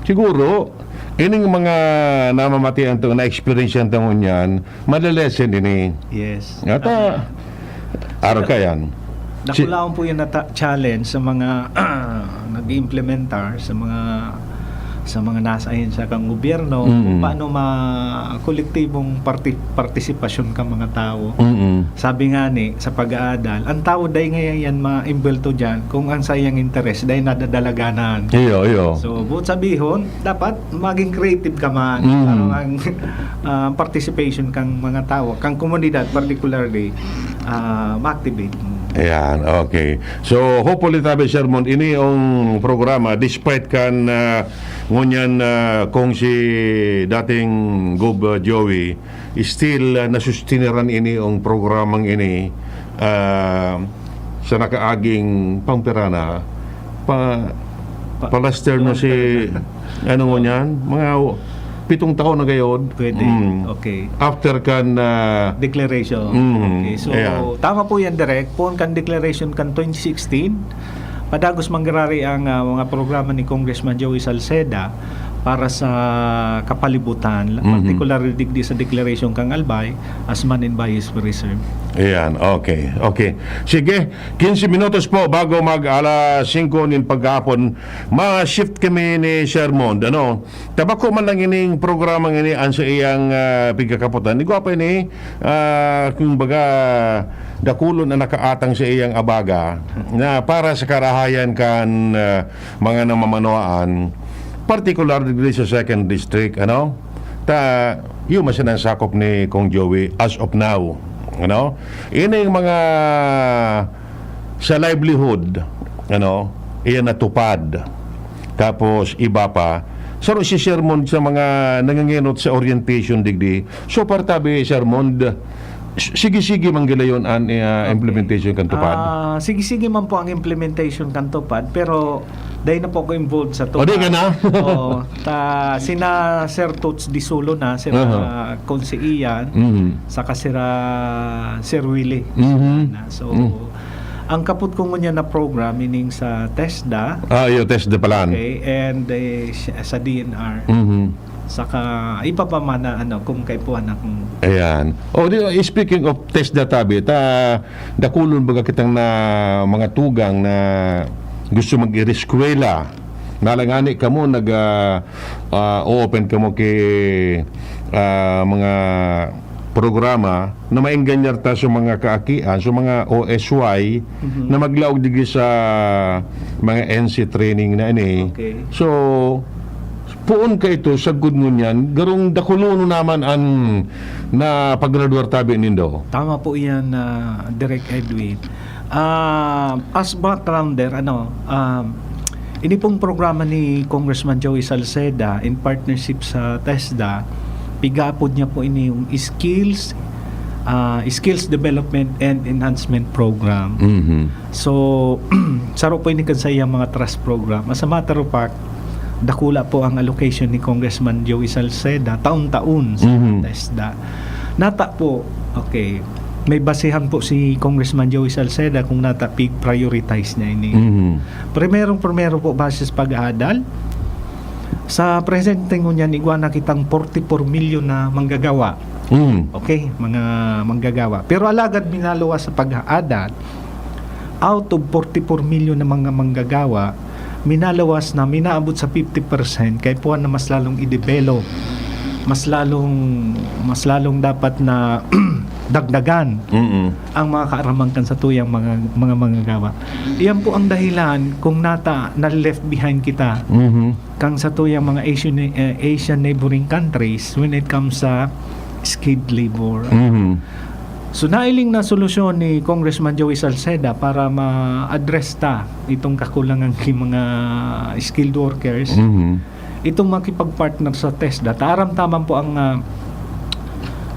siguro, ining mga namamatian to, na-experience yan tamo niyan, malelesen ini. Yes. At, Tama ah, yan. Araw Sila, ka yan. Si- Dakulaon po yung nata-, challenge sa mga nag-iimplementar, sa mga, sa mga nasa ahensya kang gobyerno, kung Mm. paano ma-, kolektibong parti-, partisipasyon ka mga tao. Mm. Sabi nga ni, sa pag-aadal, ang tao dai ngayon yan ma-imbelto dyan kung ang sa iyang interes dai nadadalaganan. Iyo, iyo. So, buot sabihon, dapat maging creative ka man. Mm. Para ang, ah, participation kang mga tao, kang komunidad particularly, ah, ma-activate mo. Ayan, okay. So, hopefully, tabi, Sir Mon, ini yung programa, despite kan, ah, ngunyan, ah, kung si dating Gob, ah, Joey, still, ah, nasustineran ini yung programang ini, ah, sa nakaaging pangperana, pa, Pa- palaster no si, ano ngunyan, mga pitong taon na gayod. Pwede. Mm. Okay. After kan, ah, Declaration. Mm, Okay. So, ayan. Tama po yan, Direk. Poon kan declaration kan twenty sixteen, padagos mangyarari ang, ah, mga programa ni Congressman Joey Salceda para sa kapalibutan, Mhm. particularly digdi sa declaration kang Albay as man in by his preserve. Ayan, okay, okay. Sige, quince minutos po bago mag alas singko nin paghapon. Ma-shift kami ni Sir Mond, ano? Tabako man lang ining programa ini an sa iyang, ah, pigkakapotan. Igwa pa ini, ah, kumbaga, dakulon na nakaatang sa iyang abaga na para sa karahayan kan, ah, mga namamanuan, particular digdi sa second district, ano? Ta, yun man siya ang sakop ni Kong Joey as of now, ano? Ini yung mga sa livelihood, ano, iyan natupad. Tapos iba pa, saro si Sir Mond sa mga nangangenot sa orientation digdi. So far tabi, Sir Mond, s- sige-sige man gilayon an, ah, Okay. implementation kan tupad. Ah, sige-sige man po ang implementation kan tupad, pero dahil na po ako involved sa O, di ka na? Oo. Ta, sina Sir Toots Disulo na, sir, Aha. ah, Consi Ian, Mhm. saka sira Sir Willie. Mhm. Na. So, Mm. ang kapot ko ngunyan na program, meaning sa TESDA, Ah, iyo, TESDA pala. Okay, and eh, sa D N R. Mhm. Saka, iba pa man na, ano, kung kaipuhan akong Ayan. O, di, speaking of TESDA tabi, ta, dakulon baga kitang na mga tugang na gusto mag-ireskwela. Nalangani kamo, nag, ah, ah, open kamo ki, ah, mga programa na maenganyar ta sa mga kaakian, sa mga O S Y Mhm. na maglaog digdi sa mga N C training na ini. Okay. So, poon ka ito, sagkod ngunyan, garong dakulonon naman an na paggraduar tabi nindo. Tama po iyan, ah, Direk Edwin. Ah, as backgrounder, ano, um, ini pong programa ni Congressman Joey Salceda in partnership sa TESDA, pigapod niya po ini yung skills, ah, skills development and enhancement program. Mhm. So, saro po ini kan sa iyang mga trust program. As a matter of fact, dakula po ang allocation ni Congressman Joey Salceda taon-taon sa Mhm. TESDA. Nata po, okay, may basehan po si Congressman Joey Salceda kung nata pig-prioritize niya ini. Mhm. Primerong-primero po, base sa pag-aadal, sa presente ngunyan, igwa na kitang forty-four milyon na manggagawa. Mhm. Okay, mga manggagawa. Pero alagad minaluwas sa pag-aadal, out of forty-four milyon na mga manggagawa, minaluwas na, minaabot sa fifty percent, kaipuhan na mas lalong i-develop, mas lalong, mas lalong dapat na dagdagan Mhm. ang mga kaaraman kan sa tuyang mga, mga manggagawa. Iyan po ang dahilan kung nata na-left behind kita Mhm. kang sa tuyang mga Asian, eh, Asian neighboring countries when it comes sa skilled labor. Mhm. So, nailing na solusyon ni Congressman Joey Salceda para ma-address ta itong kakulangan ki mga skilled workers. Mhm. Itong makipag-partner sa TESDA, taaram taman po ang, ah,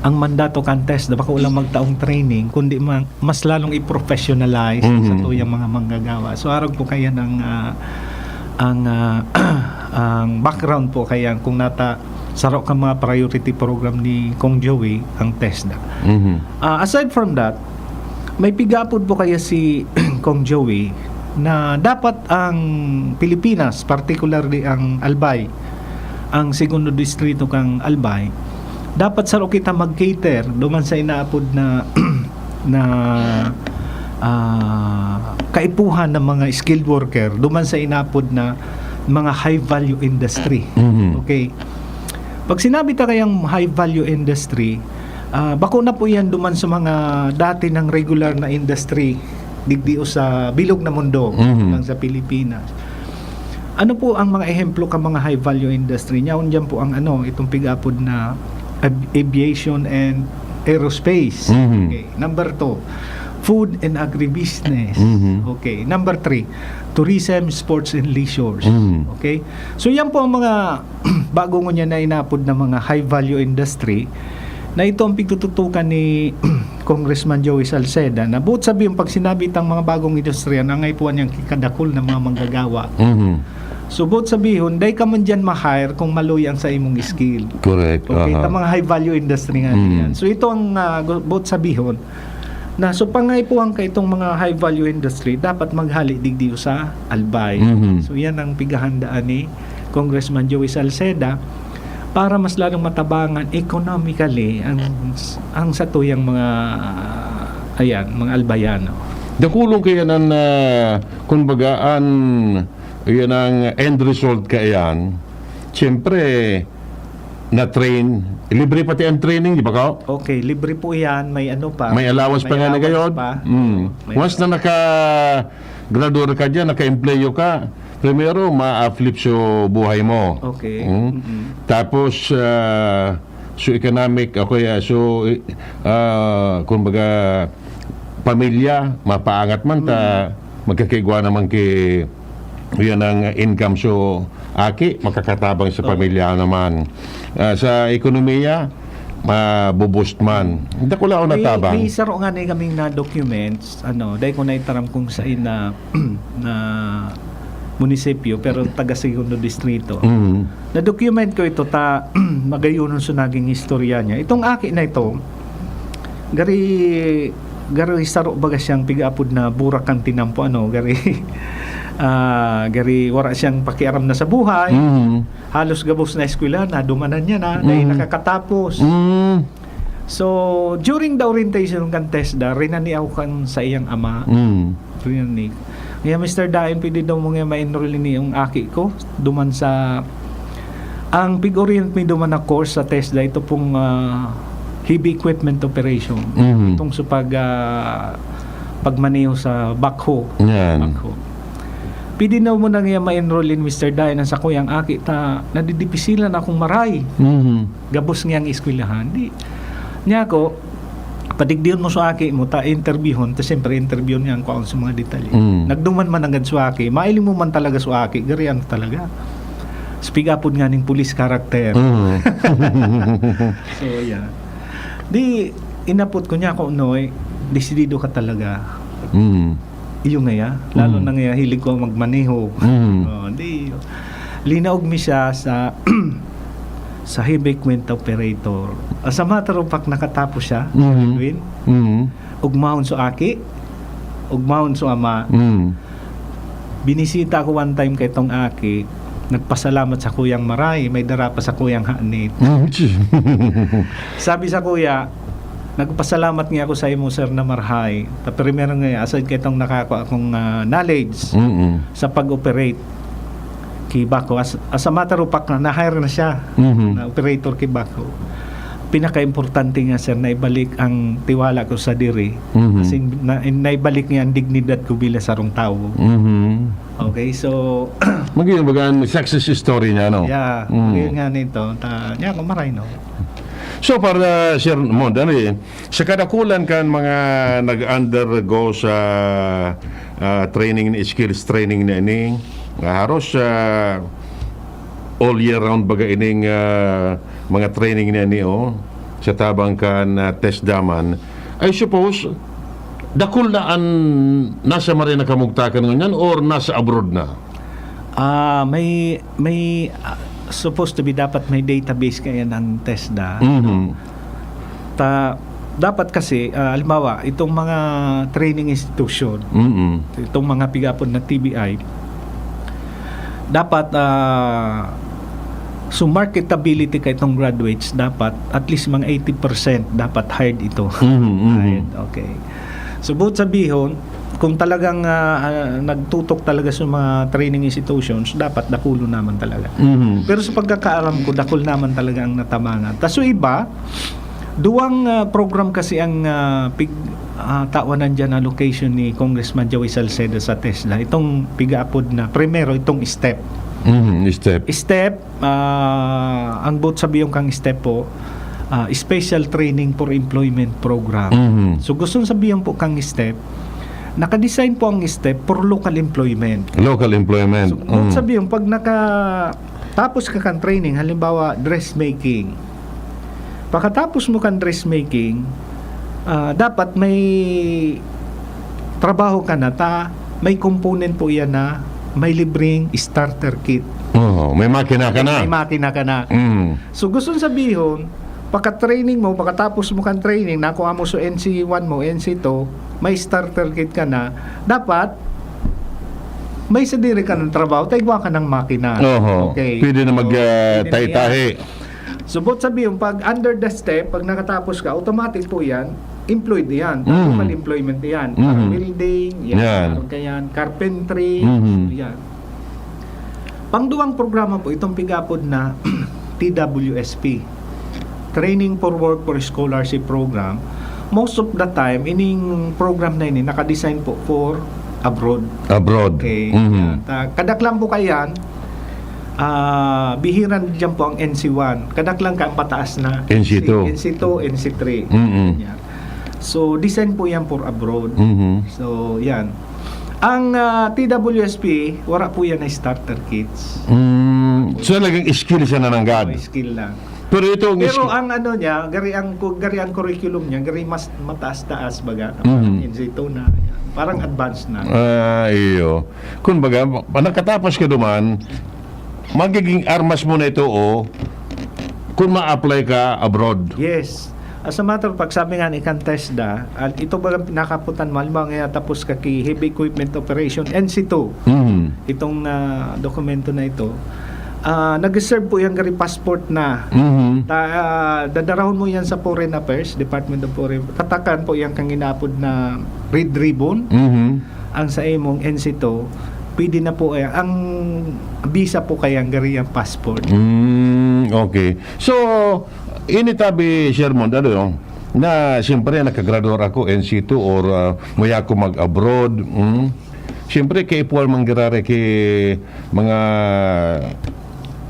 ang mandato kan TESDA, bako lang magtaong training, kundi ma-, mas lalong i-professionalize Mhm. sa tuyang mga manggagawa. So, arog po kaya ng, ah, ang, ah, ang background po kaya kung nata saro ka mga priority program ni Kong Joey ang TESDA. Mhm. Ah, aside from that, may pigapod po kaya si Kong Joey na dapat ang Pilipinas, particularly ang Albay, ang segundo distrito kang Albay, dapat saro kita mag-cater duman sa inaapod na, na, ah, kaipuhan ng mga skilled worker, duman sa inaapod na mga high value industry. Mhm. Okay. Pag sinabi ta kayang high value industry, ah, bako na po yan duman sa mga dati ng regular na industry digdi o sa bilog na mundo, Mhm. lang sa Pilipinas. Ano po ang mga ehemplo ka mga high value industry? Nyaon dyan po ang ano, itong pig-apod na av-, aviation and aerospace. Mhm. Okay. Number two, Food and agribusiness. Mhm. Okay. Number three, tourism, sports and leisures. Mhm. Okay? So yan po ang mga bago ngunyan na inapod na mga high value industry na ito ang pigtututukan ni Congressman Joey Salceda na buot sabi yung pag sinabi itang mga bagong industriya na ngay po niyang kikadakol na mga manggagawa. Mhm. So buot sabihon, dai ka man dyan ma-hire kung maluya ang sa imong skill. Correct. Okay, Aha. Itong mga high value industry nga Mm. yan. So ito ang uh, buot sabihon na so pangaipuhan ka itong mga high value industry, dapat maghali digdi sa Albay. Mhm. So yan ang pighahandaan ni Congressman Joey Salceda para mas lalong matabangan economically ang ang satuyang mga ayan, mga Albayano. Dakulong kaya nan, ah, kumbaga, an, yan ang end result kaya yan. Siyempre, na-train. Libre pati ang training, di ba, Kap? Okay, libre po yan. May ano pa. May allowance pa nga na allowance gayon. pa. Mm. May Once na naka-graduate ka dyan, naka-empleyo ka, primero, ma-flip so buhay mo. Okay. Mm. Mm-mm. Tapos, ah, so economic, o kaya, so, ah, kumbaga, pamilya, mapaangat man ta, magkakaigwa naman ki, yan ang income. So, aki, makakatabang sa Oo. pamilya naman. Ah, sa ekonomiya, mabuboost man. Dakula o May, natabang. may saro nga na kaming na-documents, ano, dahil ko naitaram kung saan na, na munisipyo, pero taga Segundo Distrito. Mm. Na-document ko ito, ta magayunon sa naging istorya niya. Itong aki na ito, gari, gari saro baga siyang pig-apod na burak ang tinampo, ano, gari, ah, gari wala siyang pakiaram na sa buhay. Mm. Halos gabos na eskwela, nadumanan niya na, dahil Mhm. nakakatapos. Mm. So, during the orientation kan TESDA, rinani ako kan sa iyang ama. Mm. Rinani. Kaya, "Mister Dain, pwede daw mo nga ma-enroll ini yung aki ko?" Duman sa, ang pig-orient mi duman na course sa TESDA, ito pong ah, heavy equipment operation. Mhm. Itong sa pag, ah, pagmaneho sa backhoe. Yan. Backhoe. Pwede na mo na nga ma-enroll in Mister Dain ang sakuyang aki ta nadidipisilan akong maray. Mhm. Gabos nga ang eskwelahan. Di, niya ako, padigdiyon mo sa aki mo, ta interviewon, ta siyempre interviewon niya ang kuwan sa mga detalye. Mm. Nagduman man agad sa aki, mailing mo man talaga sa aki, garian talaga. Speak upod nga ning police character. Mm. So, yeah. Di, inapod ko niya ako, Noy, desidido ka talaga. Mm. Iyo nga ya. Lalo Mm. na nga hilig ko magmaneho. Mm. Oh, di, linaog mi siya sa sa heavy equipment operator. As a matter of fact, nakatapos siya. Mhm. Edwin, Mhm. ugmahon sa aki, ugmahon sa ama. Mhm. Binisita ako one time kay tong aki. Nagpasalamat sa kuyang maray, may dara pa sa kuyang hanit. Mhm. Sabi sa kuya, "Nagpasalamat nga ako sa imo, sir, na marahay. Ta primero nga, aside kay tong nakako akong ah, knowledge Mhm. sa pag-operate kay backhoe." As, as a matter of fact, na, na-hire na siya Mhm. na operator kay backhoe. Pinaka-importante nga, sir, na ibalik ang tiwala ko sa diri. Mhm. Kasi na, naibalik niya ang dignidad ko bilang sarong tawo. Mhm. Okay, so, Magiging baga ang success story niya, no? yeah, Mm. yun nga nito. Ta, niya ako maray, no? So, para, Sir Mon, ano eh, sa kadakulan kan mga nag-undergo sa ah, training ni skills training na ini, ah, haros ah, all year round baga ining ah, mga training na ini, oh, sa tabang kan ah, TESDA man. I suppose, dakul na an nasa maray na kamugtakan ngunyan or nasa abroad na? Ah, may may ah, supposed to be dapat may database kaya ng TESDA. Mhm. Ta dapat kasi ah, halimbawa itong mga training institution, Mhm. itong mga pigapon na T B I, dapat ah, so marketability kay itong graduates dapat at least mga eighty percent dapat hired ito. Mhm, mhm. Hired, okay. So, buot sabihon, kung talagang ah, ah, nagtutok talaga sa mga training institutions, dapat dakulon naman talaga. Mhm. Pero sa pagkakaalam ko, dakul naman talaga ang natabangan. Tas yung iba, duwang ah, program kasi ang ah, pig, ah, tawanan dyan na location ni Congressman Joey Salceda sa TESDA. Itong pigaapod na, primero, itong STEP. Mhm, step. STEP, ah, ang buot sabihon kang STEP po, ah, special training for employment program. Mhm. So, gusto sabihin po kang step, naka-design po ang step for local employment. Local employment. So, kung Mm. sabihin, pag nakatapos ka kan training, halimbawa, dressmaking. Pagkatapos mo kan dressmaking, ah, dapat may trabaho ka na ta, may component po yan na may libreng starter kit. Oo, may makina ka na. May makina ka na. Mm. So, gusto sabihon, pagka-training mo, pagkatapos mo kan training, nakuha mo sa N C one mo, N C two, may starter kit ka na, dapat may sadiri ka ng trabaho, taigwa ka ng makina. Oho. Okay. Pwede na So, mag, ah, pwede na tahi-tahi. yan. So, but sabihin, pag under the step, pag nakatapos ka, automatic po yan, employed yan. Mm. Local employment yan. Mhm. Welding, yan, Yan. Parang yan, carpentry, Mhm. yan. Pangduwang programa po, itong pigapod na T W S P. Training for Workforce Scholarship Program. Most of the time, ining program na ini nakadesign po for abroad. Abroad. Okay. Mhm. At, ah, kadaklan po kayan, ah, bihiran dyan po ang N C one. Kadaklan ka ang pataas na. N C two. N C two, N C three. Mm-mm. Yan. So, design po yan for abroad. Mhm. So, yan. Ang ah, T W S P, wala po yan na starter kits. Mm, so talagang skill siya na nanggad. May skill lang. Pero ito ang Pero skill. Ang ano niya, gari ang, gari ang curriculum niya, gari mas mataas-taas baga. Mhm. N C two na. Parang advanced na. Ah, iyo. Kung baga, pa- nakatapos ka duman, magiging armas mo na ito, oh, kung ma-apply ka abroad. Yes. As a matter of fact, sabi nga ni kan TESDA, at ito ba ang pinakaputan mo? Halimbawa nga tapos ka ki Heavy Equipment Operation, N C two. Mhm. Itong ah, dokumento na ito, ah, nag-serve po yung gari passport na. Mhm. Ta, ah, dadarahon mo yan sa Foreign Affairs, Department of Foreign. Tatakan po yan kang inaapod na Red Ribbon, Mhm. ang sa imong N C two, pwede na po eh, ang visa po kaya ang gari ang passport. Mm, okay. So, ini tabi, Shermond, ano yun? Na siyempre nakagraduar ako N C two or ah, maya ako mag-abroad. Mm. Siyempre, kaipuhan manggirare ki mga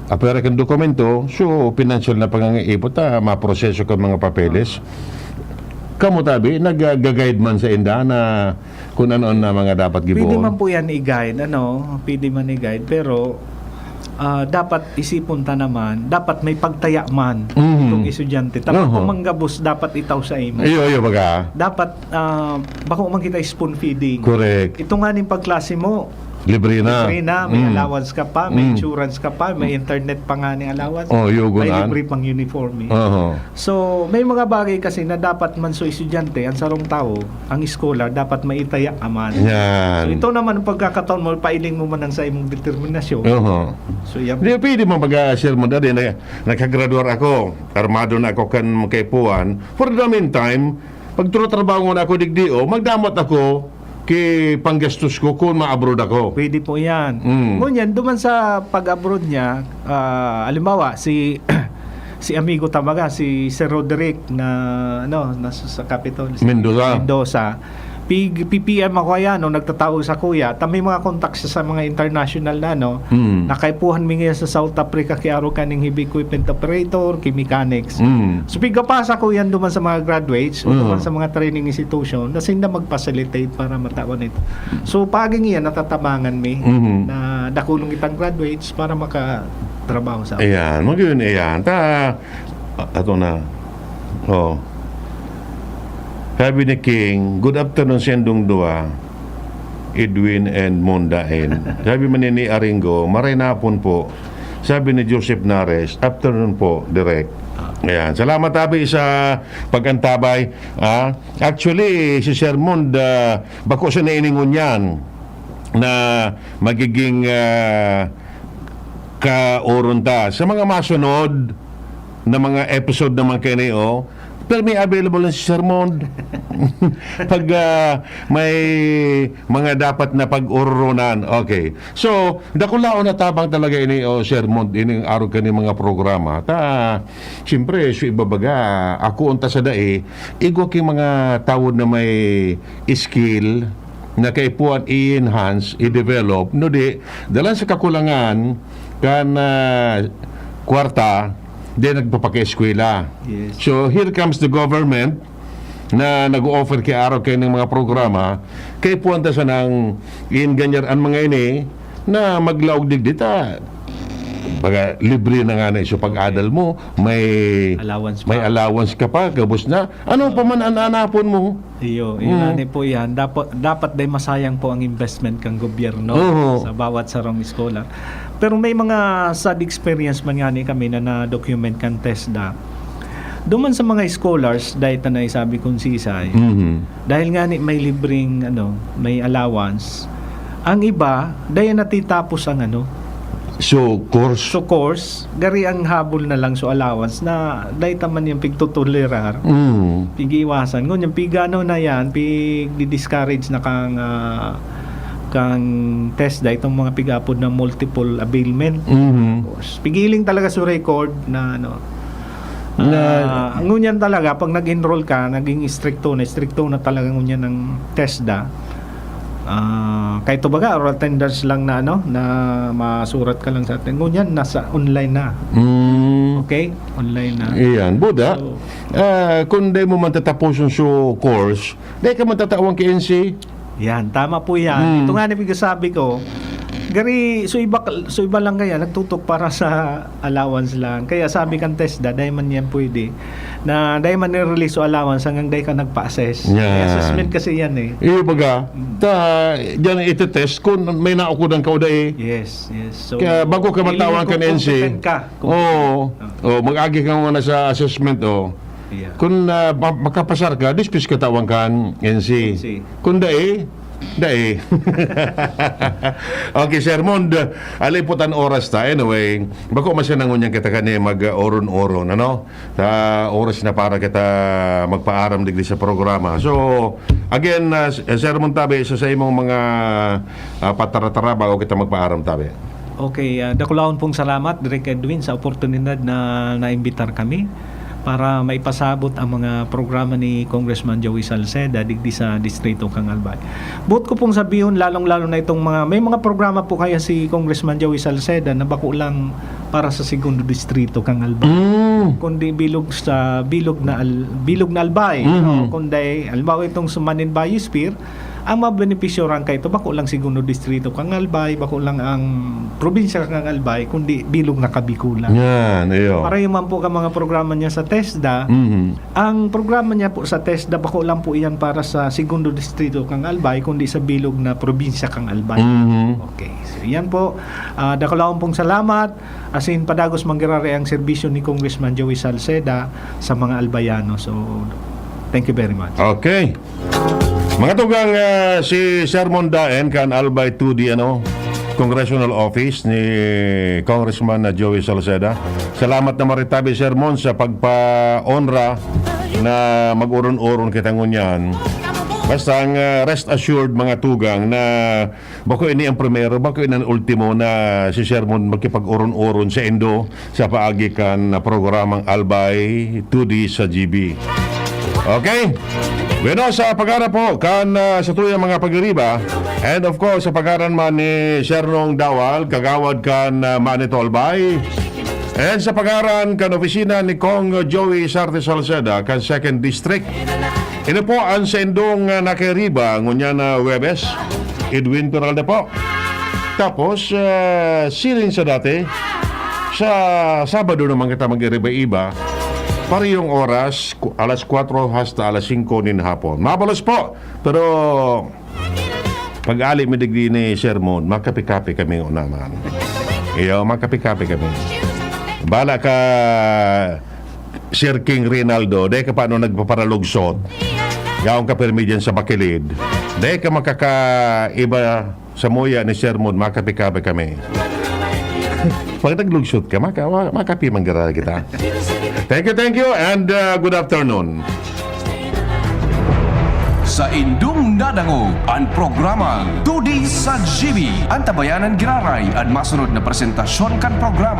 apera kan dokumento, so financial na pangangaipo ta, maproseso ka mga papeles. Kamo tabi, nag-guide man sa inda na kung ano na mga dapat gibohon. Pwede man po yan i-guide, ano, pwede man i-guide, pero ah, dapat isipon ta naman, dapat may pagtaya man Mhm. itong estudyante. Tapos Oho. Kung manggabos, dapat itaw sa imo. Iyo, iyo, baga. Dapat, ah, bako man kita spoon feeding. Correct. Ito nga ning pagklase mo, Libre na. Libre na, may Mm. allowance ka pa, may Mm. insurance ka pa, may internet pa nga ning allowance, Oh, iyo, may gunan. Libre pang uniforme. Oho. So, may mga bagay kasi na dapat man sa estudyante, ang sarong tao, ang scholar, dapat maitaya ka man. Yan. So, ito naman ang pagkakataon mo, pailing mo man ang sa imong determinasyon. Oho. So, yan. Di, pwede mo mag-share mo, Daddy, na nakagraduar ako, armado na ako kan kaipuhan. For the meantime, pag trabaho na ako digdi, oh, magdamot ako ki panggastos ko kung ma-abroad ako. Pwede po yan. Mm. Ngunyan, duman sa pag-abroad niya, ah, halimbawa, si si amigo tabaga, si Sir Roderick na, ano, nasa sa Capitol, si Mendoza. Mendoza. P P M ako yan, no, nagtatao sa kuya. Ta may mga contacts sa mga international na, no, Mm. nakaipuhan mi ngayon sa South Africa, ki aro kaning heavy equipment operator, ki mechanics. Mm. So, pigapasa ko yan duman sa mga graduates o Mhm. duman sa mga training institution na sinda mag-facilitate para matawan ito. So, paging iyan, natatabangan mi Mhm. na dakulong itang graduates para makatrabaho sa Ayan, mag-yun, ayan. Ta, a- ato na. Oh. Sabi ni King, "Good afternoon sa indong dua, Edwin and Mondain." Sabi man ni Aringo, "Maray na hapon po." Sabi ni Joseph Nares, "Afternoon po, Direk." Ayan. Salamat, Abi, sa pag-antabay. Ah, actually, si Sir Mond, ah, bako siya nainingon yan na magiging ah, kaoron ta. Sa mga masunod na mga episode naman kayo, oh, pero may available na si Sir Mond. Pag ah, may mga dapat na pag-ururonan. Okay. So, dakulaon na tabang talaga ini, oh, Sir Mond, ini ang arog kani mga programa. Ta, siyempre, so ibabaga, ako unta sa dai, igwa ki mga tawod na may skill, na kaipuhan i-enhance, i-develop, no di, dalan sa kakulangan kan ah, kwarta, Di nagpapaki-eskwela. Yes. So, here comes the government na nag-o-offer ki Aro kaining mga programa, kay puwanta sa nang iinganyar an mga ini na maglaog digdi ta. Baga, libre na nga na. So, pag-adal mo, may Allowance may pa. Allowance ka pa, gabos na. Ano pa man an anapon mo? Iyo, yun Mm. ani po yan. Dapat, dapat day masayang po ang investment kang gobyerno Oo. sa bawat sarong scholar. Pero may mga sad experience man nga ni kami na na-document kan TESDA. Duman sa mga scholars, dahil ta na isabi kung sisay, Mhm. dahil nga ni may libreng, ano, may allowance, ang iba, dahil natitapos ang ano, So, course. so course, gari ang habol na lang so allowance na dahil ta man yung pigtutolerar, Mm. pig-iiwasan. Ngunyan, pigano na yan, pig-discourage na kang, ah, kang TESDA, itong mga pig-apod na multiple availment. Mhm. Course. Pigiling talaga sa record na ano. Na- Ah, ngunyan talaga, pag nag-enroll ka, naging stricto na, stricto na talaga ngunyan ng TESDA. Ah, kahit to baga, oral attendance lang na ano, na masurat ka lang sa atin. Ngunyan, nasa online na. Mm. Okay? Online na. Iyan, Buda. So, Ah, kung di mo man tatapuson so course, di ka man tatawan ki N C. Yan, tama po yan. Hmm. Ito nga na sabi ko, gari, so iba, so iba lang kaya, nagtutok para sa allowance lang. Kaya sabi kan TESDA, dahil man yan pwede, na dahil man nirelease o allowance hanggang dahil ka nagpa-assess. Yan. May assessment kasi yan eh. Iyo baga, ta, diyan iti-test kung may naukudan ka o dai. Yes, yes. So, Kaya bago ka feeling matawan ko kan N C. Competent ka. Oo. Oh, mag-agi ka muna sa assessment, oh. Yeah. Kung ah, ma- makapasar ka, dispis ka tawan kan N C. N C. Kung dai, dai. Okay, Sir Mond, alipot an oras ta. Anyway, bako man siya nangunyan kita kani mag-oron-oron, ano? Sa oras na para kita magpaaram digdi sa programa. So, again, ah, Sir Mond Tabe, sa, sa imong mga ah, pataratara bago kita magpaaram, Tabe. Okay, ah, dakulahon pong salamat, Direk Edwin, sa oportunidad na naimbitar kami para maipasabot ang mga programa ni Congressman Joey Salceda digdi sa distrito kang Albay. Buot ko pong sabihon, lalong-lalo na itong mga, may mga programa po kaya si Congressman Joey Salceda na bako lang para sa segundo distrito kang Albay. Mm. Kundi bilog sa bilog na al, bilog na Albay, Mhm. no? Kundi, halimbawa, itong sa Manin Biosphere, ang mabenepisyoran kaito bako lang segundo distrito kang Albay, bako lang ang probinsya kang Albay, kundi bilog na Kabikulan. Yan, iyo. Pareho man po ka mga programa niya sa TESDA. Mhm. Ang programa niya po sa TESDA, bako lang po iyan para sa segundo distrito kang Albay, kundi sa bilog na probinsya kang Albay. Mhm. Okay. So, yan po. Ah, dakulahon pong salamat. Asin padagos manggiraray ang serbisyo ni Congressman Joey Salceda sa mga Albayano. So, thank you very much. Okay. Mga tugang, ah, si Sermon Daen kan Albay two D, ano, Congressional Office ni Congressman na Joey Salceda. Salamat na maritabi, Sermon, sa pagpa-onra na mag-uron-uron kita ngunyan. Basta ang, ah, rest assured, mga tugang, na bako ini ang primero, bako ini ang ultimo na si Sermon makipag-uron-uron sa indo sa paagi kan, ah, programang Albay two D sa G B. Okay? Bueno, sa pagara po kan, ah, sa tuyang mga pagiriba, and of course, sa pagara man ni Sernong Dawal, kagawad kan, ah, Manito Albay, and sa pagara kan opisina ni Cong Joey Sarte Salceda kan Second District, ini po ang saindong, ah, nakairiba ngunyan na Huwebes, Edwin Peralta po. Tapos, ah, siring sa dati, sa Sabado naman kita mag-iriba-iba, parehong oras, ku-, alas kwatro hasta alas singko nin hapon. Mabalos po, pero pag-ali mi digdi ni Sermon, makape-kape kami una man. Iyo, makape-kape kami. Bala ka, Sir King Rinaldo, dai ka pa ano nagpaparalugsot. Yaon ka pirmi dyan sa bakilid. Dai ka makakaiba sa muya ni Sermon, makape-kape kami. Pag naglugsot ka, maka, makape man giraray kita. Thank you, thank you, and, uh, good afternoon. Saindong nadangog an programang Todi sa G B, antabayanan giraray an masunod na presentasyon kan programa.